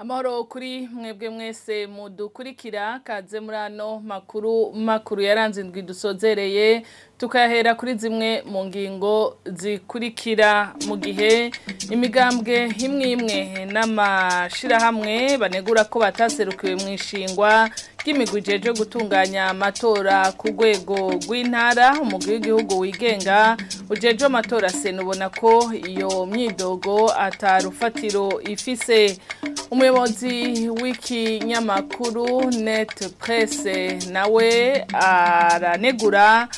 Amahoro kuri mwebwe mwese mudukurikira kaze muri ano makuru makuru yaranze indwi dusozereye tukahera kuri zimwe mu ngingo zikurikira mu gihe imigambwe imwe imwe n'amashirahamwe banegura ko bataserukiwe mu ishingwa ry'imigwi ijejwe gutunganya amatora ku rwego rw'intara. Umugwi w'igihugu wigenga ujejwe amatora sena ubona ko iyo myidogo atarufatiro ifise. Umuyobozi w'ikinyamakuru Net Presse nawe aranegura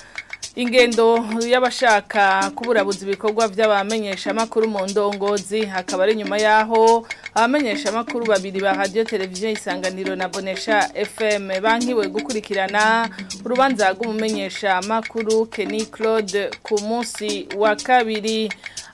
ingendo y'abashaka kuburabuza ibikorwa by'abamenyesha makuru mu ndongozi, hakaba ari nyuma yaho abamenyesha makuru babiri ba radio television Isanganiro na Bonesha FM bankiwe gukurikirana urubanza rw'umumenyesha makuru Kenny Claude ku munsi wa kabiri.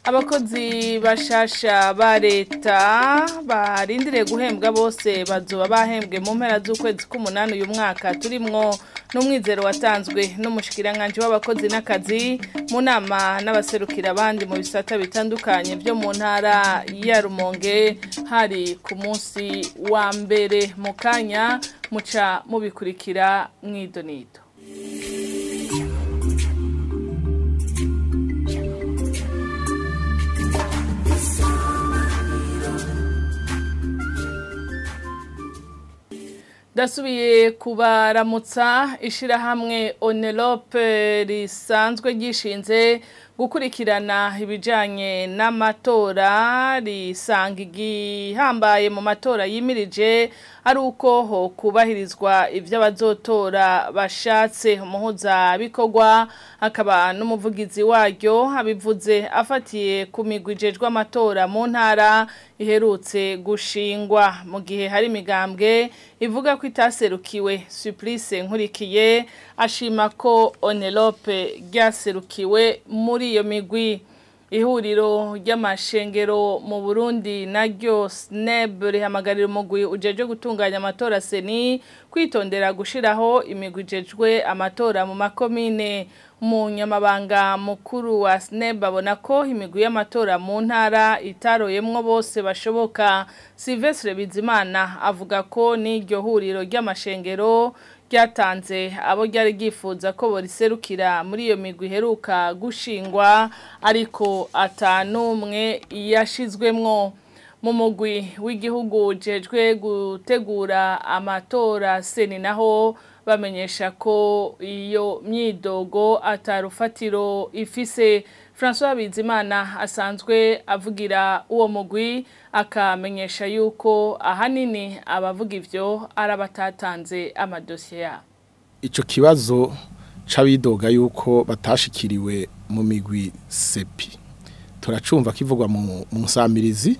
Abakozi bashasha ba leta barindiriye guhembwa bose bazoba bahembwe mu mpera z'ukwezi k'umunani uyu mwaka turimwo, n'umwizero watanzwe n'umushikiranganje w'abakozi n'akazi mu nama n'abaserukira abandi mu bisata bitandukanye byo mu ntara ya Rumonge hari ku munsi wa mbere. Mu kanya muca mubikurikira mwidonido. Dasubiye kubaramutsa. Ishirahamwe Onelope risanzwe gishinze gukurikirana ibijanye n'amatora risanga igihambaye mu matora yimirije ari uko ho kubahirizwa ivyo abazotora bashatse. Umuhuza bikorwa akaba n'umuvugizi waryo abivuze afatiye ku migwi ijejwe amatora mu ntara iherutse gushingwa, mu gihe hari imigambwe ivuga ko itaserukiwe. Supplice Nkurikiye ashima ko Onelope ryaserukiwe muri iyo migwi. Ihuriro ry'amashengero mu Burundi naryo SNEB rihamagarira umugwi ujeje gutunganya amatora seni kwitondera gushiraho imigwi ijejwe amatora mu makomine. Umunyamabanga mukuru wa SNEB abona ko imigwi y'amatora mu ntara itaroyemwo bose bashoboka. Silvestre Bizimana avuga ko n'iryo huriro ry'amashengero ryatanze abo ryari ryifuza ko boriserukira muri iyo migwi iheruka gushingwa, ariko atanumwe yashizwemwo. Mu mugwi w'igihugu ujejwe gutegura amatora seni naho bamenyesha ko iyo myidogo atarufatiro ifise. François Bizimana asanzwe avugira uwo mugwi akamenyesha yuko ahanini abavuga ivyo arabatatanze amadosiye yabo. Ico kibazo c'abidoga yuko batashikiriwe mu migwi sepi turacumva kivugwa mu nsamirizi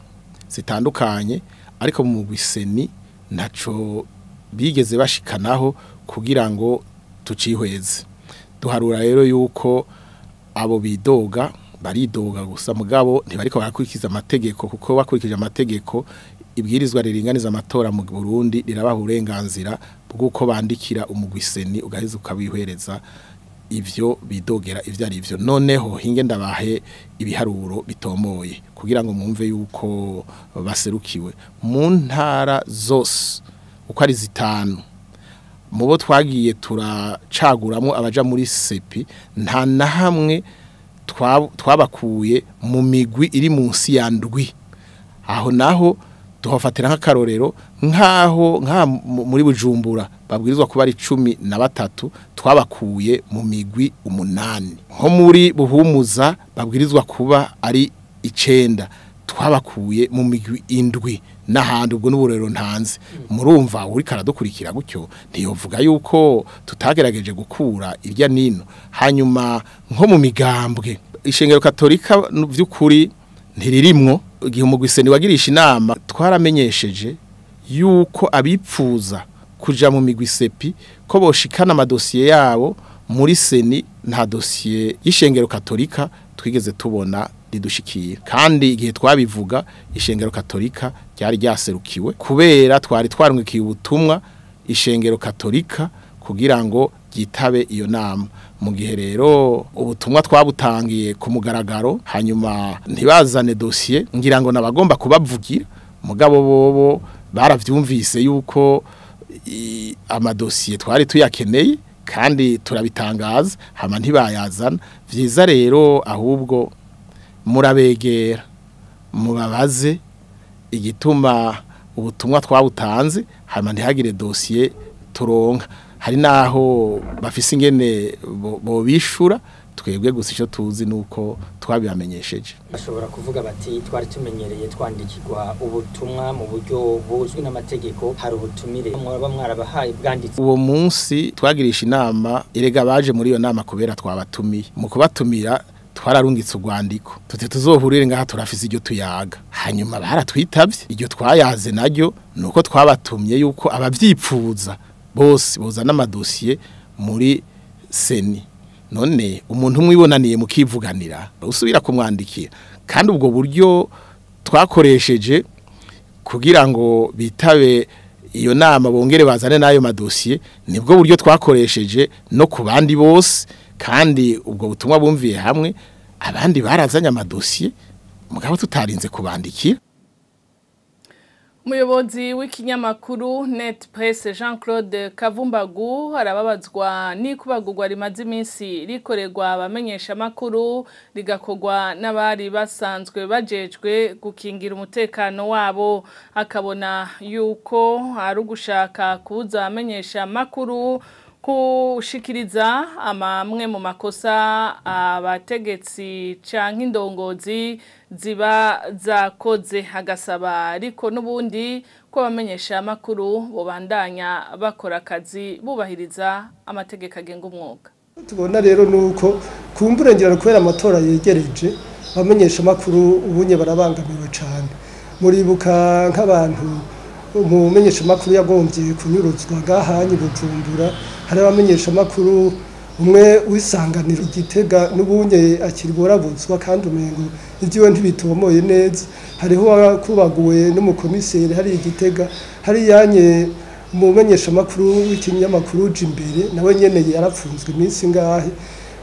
zitandukanye, ariko mu mugwi seni ntaco bigeze bashikanaho kugira ngo tucihweze. Duharura rero yuko abo bidoga baridoga gusa, mugabo ntibariko barakurikiza amategeko, kuko bakurikije amategeko ibwirizwa riringaniza amatora mu Burundi rirabaha uburenganzira bw'uko bandikira umugwi seni ugaheza ukabihwereza ivyo bidogera ivyo ari ivyo. Noneho hinge ndabahe ibiharuro bitomoye kugira ngo mwumve yuko baserukiwe mu ntara zose uko ari zitanu. Mubo twagiye turacaguramwo abaja muri sepi nta na hamwe twabakuye mu migwi iri munsi ya ndwi. Aho naho tuhafatira nk'akarorero nkaho nka muri Bujumbura babwirizwa kuba ari 13 twabakuye mu migwi 8, nko muri Buhumuza babwirizwa kuba ari 9 twabakuye mu migwi 7 n'ahandi. Ubwo n'uburero ntanze murumva uri karadukurikira gutyo ntiyovuga yuko tutagerageje gukura irya nino. Hanyuma nko mu migambwe ishengero katolika by'ukuri ntiririmwo. Igihe umugwi seni wagirisha inama twaramenyesheje yuko abipfuza kuja mu migwi sepi ko boshikana amadosiye yabo muri seni. Nta dosiye y'ishengero katolika twigeze tubona ridushikiye, kandi igihe twabivuga ishengero katolika ryari ryaserukiwe kubera twari twarungikiye ubutumwa ishengero katolika kugira ngo ryitabe iyo nama. Mu gihe rero ubutumwa twabutangiye ku mugaragaro hanyuma ntibazane dosiye, ngira ngo nabagomba kubavugira mugabo bobo Baravyumvise yuko amadosiye twari tuyakeneye kandi turabitangaza, hama ntibayazana. Vyiza rero ahubwo murabegera mubabaze igituma ubutumwa twabutanze, hama ntihagire dosiye turonka. Hari naho bafise ingene bobishura, twebwe gusa ico tuzi nuko twabibamenyesheje. Bashobora kuvuga bati twari tumenyereye twandikirwa ubutumwa mu buryo buzwi n'amategeko, hari ubutumire mwaba mwarabahaye bwanditse. Uwo munsi twagirisha inama, erega baje muri iyo nama kubera twabatumiye. Mu kubatumira twararungitse urwandiko tuti tuzohurire ngaha turafise iryo tuyaga. Hanyuma baratwitavye, iryo twayaze naryo nuko twabatumye yuko abavyipfuza bose bozana amadosiye muri seni. None umuntu umwibonaniye mukivuganira usubira kumwandikira, kandi ubwo buryo twakoresheje kugira ngo bitabe iyo nama bongere bazane nayo madosiye, nibwo buryo twakoresheje no ku bandi bose. Kandi ubwo butumwa bumviye hamwe, abandi barazanye amadosiye mugabo tutarinze kubandikira. Umuyobozi w'ikinyamakuru Net Presse Jean Claude Kavumbagu arababazwa n'ikubagurwa rimaze iminsi rikorerwa abamenyesha makuru rigakogwa n'abari basanzwe bajejwe gukingira umutekano wabo, akabona yuko ari ugushaka kubuza abamenyesha makuru kushikiriza amamwe mu makosa abategetsi canke indongozi ziba zakoze, agasaba ariko n'ubundi ko bamenyesha amakuru bobandanya bakora akazi bubahiriza amategeko agenga umwuga. Tubona rero nuko kumburengera kubera amatora yegereje abamenyesha amakuru ubunye barabangamiwe cyane. Muribuka nk'abantu umumenyesha makuru yagombye kunyuruzwa gahanye Bujumbura, hari abamenyesha makuru umwe wisanganira Igitega n'ubunye akiri borabutswa kandi umengo ivyiwe ntibitomoye neza. Hariho akubaguwe n'umukomiseri hari Igitega, hari yanye umumenyesha makuru w'ikinyamakuru Jimbere nawe nyene yarapfunzwe iminsi ngahe.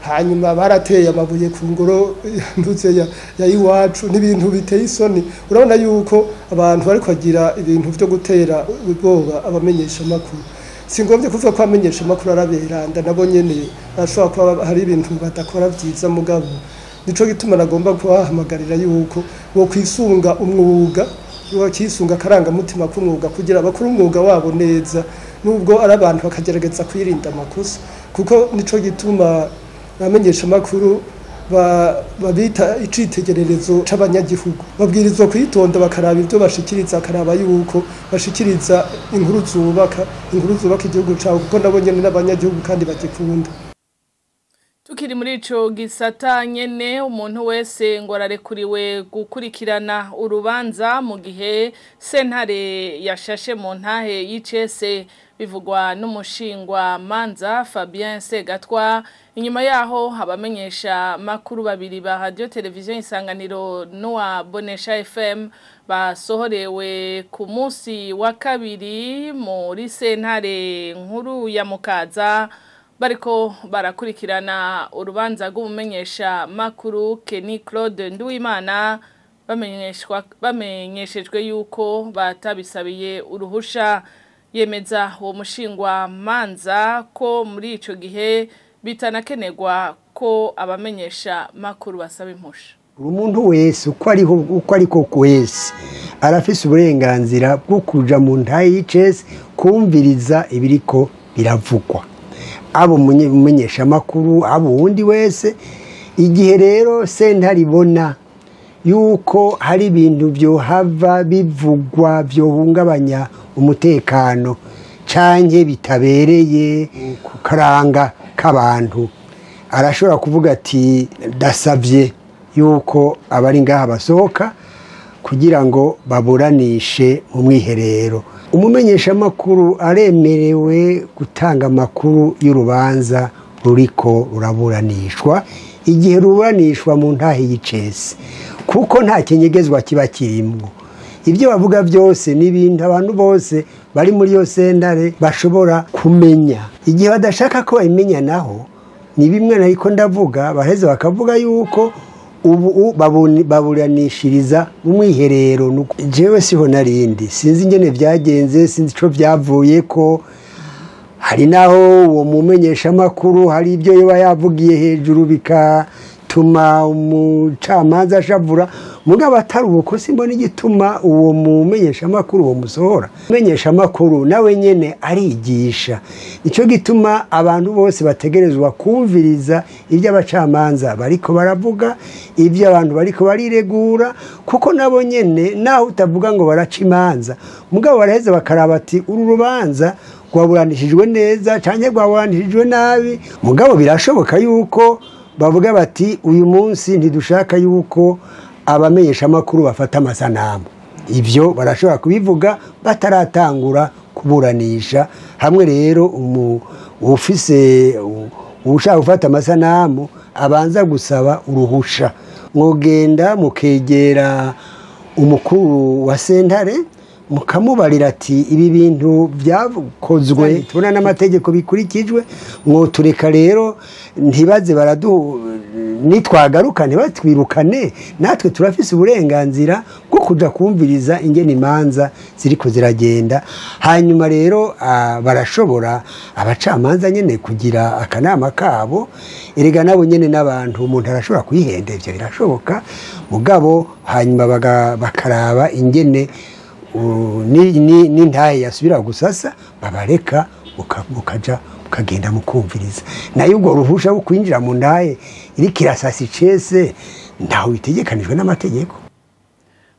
Hanyuma barateye amabuye ku ngoro nduze ya iwacu n'ibintu biteye isoni. Urabona yuko abantu bari kwagira ibintu byo gutera ubwoba abamenyesha makuru. Singombye kuvuga ko abamenyesha makuru araberanda nabo nyene ashobora kuba hari ibintu badakora byiza, mugabo nico gituma nagomba kubahamagarira yuko bo kwisunga umwuga, bo kisunga karanga mutima k'umwuga kugira bakuru umwuga wabo neza, nubwo ari abantu bakagerageza kwirinda amakosa, kuko nico gituma abamenyesha makuru babita icitegererezo c'abanyagihugu. Babwirizwa kwitonda bakaraba ibyo bashikiriza, akaraba yuko bashikiriza inkuru zubaka, inkuru zubaka igihugu cabo, kuko nabo nyene n'abanyagihugu kandi bagikunda. Tukiri muri ico gisata nyene, umuntu wese ngo ararekuriwe gukurikirana urubanza mu gihe sentare yashashe mu ntahe y'icese, bivugwa n'umushingwa manza Fabien Segatwa. Inyuma yaho abamenyesha makuru babiri ba Radio Television Isanganiro n'uwa Bonesha FM basohorewe ku munsi wa kabiri muri sentare nkuru ya Mukaza bariko barakurikirana urubanza rw'umumenyesha makuru Kenny Claude Nduwimana, bamenyeshejwe yuko batabisabiye uruhusha. Yemeza uwo mushingwa manza ko muri ico gihe bitanakenerwa ko abamenyesha makuru basaba impusha. Umuntu wese uko ariho uko ariko kwese arafise uburenganzira bwo kuja mu ntahe y'icese kumviriza ibiriko biravugwa, abo mumenyesha makuru, abo wundi wese. Igihe rero sentare ibona yuko hari ibintu byohava bivugwa byohungabanya umutekano canke bitabereye ku karanga k'abantu, arashobora kuvuga ati ndasavye yuko abari ngaha basohoka kugira ngo baburanishe mu mwiherero. Umumenyesha makuru aremerewe gutanga amakuru y'urubanza ruriko ruraburanishwa igihe ruburanishwa mu ntahe y'icese, kuko nta kinyegezwa kiba kirimwo. Ibyo bavuga byose n'ibintu abantu bose bari muri yo sentare bashobora kumenya. Igihe badashaka ko babimenya naho ni bimwe nariko ndavuga, baheze bakavuga yuko Ubu baburanishiriza mu mwiherero. Jewe siho narindi, sinzi ingene vyagenze, sinzi ico vyavuye ko hari naho uwo mumenyesha makuru hari ibyo yoba yavugiye hejuru bikatuma umucamanza ashavura. Mugabo atari uko simbona igituma uwo mumenyesha makuru uwo musohora. Mumenyesha makuru nawe nyene arigisha, nico gituma abantu bose bategerezwa kumviriza ibyo abacamanza bariko baravuga, ibyo abantu bariko bariregura, kuko nabo nyene naho utavuga ngo baraca imanza, mugabo baraheza bakaraba ati uru rubanza rwaburanishijwe neza canke rwaburanishijwe nabi. Mugabo birashoboka yuko bavuga bati uyu munsi ntidushaka yuko abamenyesha makuru bafata amasanamu. Ivyo barashobora kubivuga bataratangura kuburanisha. Hamwe rero ufise ushaka gufata amasanamu abanza gusaba uruhusha, mwogenda mukegera umukuru wa sentare mukamubarira ati ibi bintu byakozwe tubona n'amategeko bikurikijwe, mwotureka rero ntibaze baradu nitwagaruka ntibatwirukane, natwe turafise uburenganzira bwo kuja kumviriza ingene imanza ziriko ziragenda. Hanyuma rero barashobora abacamanza nyene kugira akanama kabo, erega nabo nyene n'abantu umuntu arashobora kwihenda, ivyo birashoboka. Mugabo hanyuma bakaraba ingene n'intahe yasubira gusasa, babareka mukaja mukagenda mukumviriza. Nayo ubwo ruhusha rwo kwinjira mu ndahe iri kirasasi cese ntaho bitegekanijwe n'amategeko.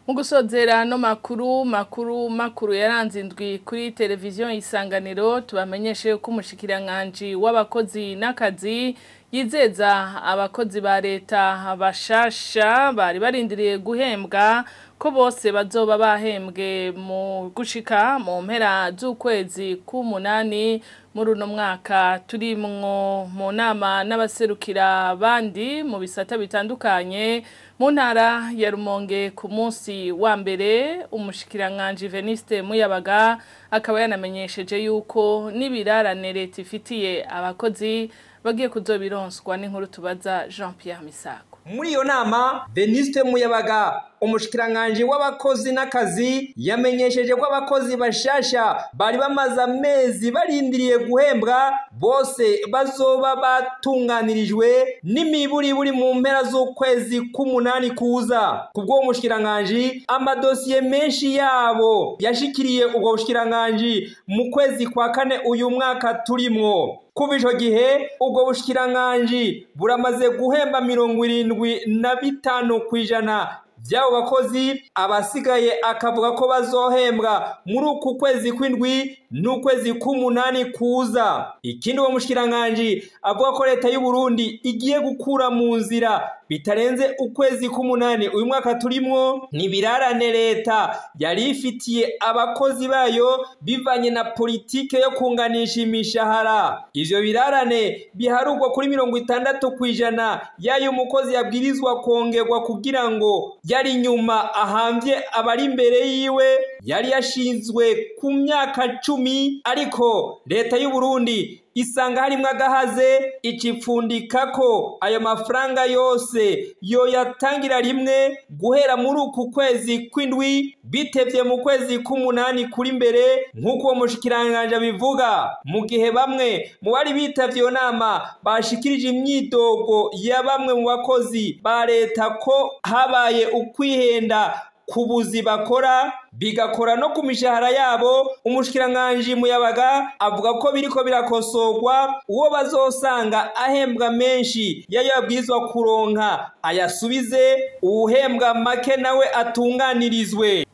Mu gusozera no makuru makuru makuru yaranze indwi kuri televiziyo Isanganiro, tubamenyeshe ko umushikiranganji w'abakozi n'akazi yizeza abakozi ba leta bashasha bari barindiriye guhembwa ko bose bazoba bahembwe mu gushika mu mpera z'ukwezi k'umunani muri uno mwaka turimwo. Mu nama n'abaserukira bandi mu bisata bitandukanye mu ntara ya Rumonge ku munsi wa mbere, umushikiranganji Veniste Muyabaga akaba yanamenyesheje yuko n'ibirarane leta ifitiye abakozi bagiye kuzobironswa. N'inkuru tubaza Jean Pierre Misago. Muri iyo nama Veniste Muyabaga umushikiranganji w'abakozi n'akazi yamenyesheje ko abakozi bashasha bari bamaze amezi barindiriye guhembwa bose bazoba batunganirijwe n'imiburiburi mu mpera z'ukwezi k'umunani kuza. Kubwo umushikiranganji amadosiye menshi yabo yashikiriye ubwo bushikiranganji mu kwezi kwa kane uyu mwaka turimwo. Kuva ico gihe ubwo bushikiranganji buramaze guhemba 75% by'abo bakozi, abasigaye akavuga ko bazohembwa muri uku kwezi kw'indwi n'ukwezi k'umunani kuza. Ikindi uwo mushikiranganji avuga ko leta y'u Burundi igiye gukura mu nzira bitarenze ukwezi k'umunani uyu mwaka turimwo nibirarane leta yari ifitiye abakozi bayo bivanye na politike yo kunganisha imishahara. Ivyo birarane biharugwa kuri 60% yayo umukozi yabwirizwa kongerwa kugira ngo yari nyuma ahambye abari imbere yiwe, yari yashinzwe ku myaka 10, ariko leta y'u Burundi isanga harimwo agahaze icipfundika ko ayo mafaranga yose yo yatangira rimwe guhera muri uku kwezi kw'indwi bitevye mu kwezi k'umunani kuri mbere, nk'uko uwo mushikiranganji abivuga. Mu gihe bamwe mu bari bitavye iyo nama bashikirije imyidogo ya bamwe mu bakozi ba leta ko habaye ukwihenda kubuzi bakora bigakora no ku mishahara yabo, umushikiranganji Muyabaga avuga ko biriko birakosorwa, uwo bazosanga ahembwa menshi yayo yabwirizwa kuronka ayasubize, uwuhembwa make nawe atunganirizwe.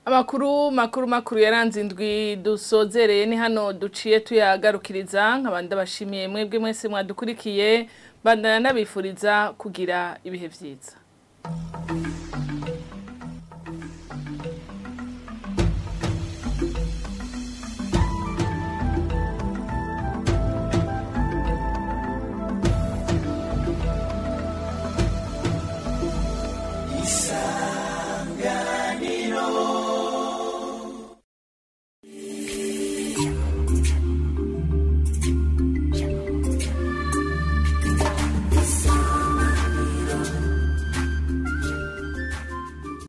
Amakuru makuru makuru yaranze indwi dusozereye ni hano duciye tuyagarukiriza. Nkabanda bashimiye mwebwe mwese mwadukurikiye, bandana nabifuriza kugira ibihe vyiza.